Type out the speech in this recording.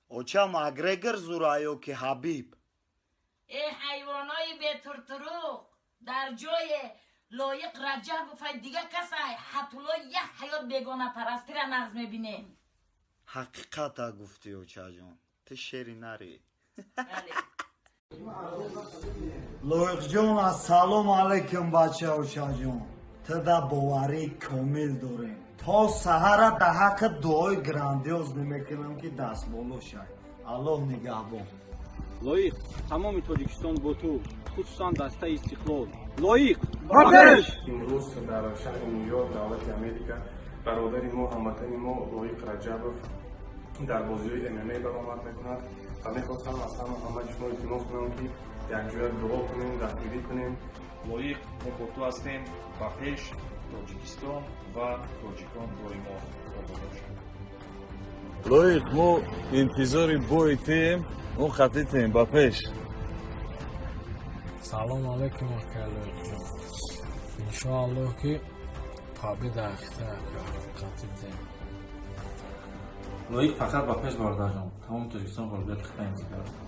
Оча, Макгрегор зура ё ки Ҳабиб? Э, ҳайвонои бетуртуруқ, дар ҷое Лоиқ Раҷабовай дига касай ҳатуло як ҳаёт бегонапарастира нағз мебинем. Ҳақиқата гуфтӣ, очаҷон, ту шери нари. Лоиқҷон, ассалому алайкум, бача. Очаҷон, ту да боварии комил дорем. То саҳара да ҳаққи дуои грандиоз намекунам, ки дастболо шай. Аллоҳ нигаҳбон. Лоиқ, тамоми Тоҷикистон бо ту, хусусан дастаи Истиқлол. Лоиқ! Пеш! Имрӯз дар шаҳри Ню-Йорк, давлати Америка, бародари мо, ҳамватани мо Лоиқ Раҷабов дар бозиҳои ММА баромад мекунад ва мехостам аз ҳамаи шумо илтимос кунам, ки якҷоя дуо кунем, дастгирӣ кунем. Лоиқ, мо бо ту ҳастем. Ба пеш! Тоҷикистон ва тоҷикон доимо обод бошанд. Лоиқ, мо интизори бои туем, мо қатитем. Ба пеш! Салом алейкум, ака Лоиқҷон. Иншоаллоҳ, ки победа ахта, ака, қатитем. Лоиқ, фақат ба пеш, бародарҷон. Тамоми Тоҷикистон ғолибият хита интизор.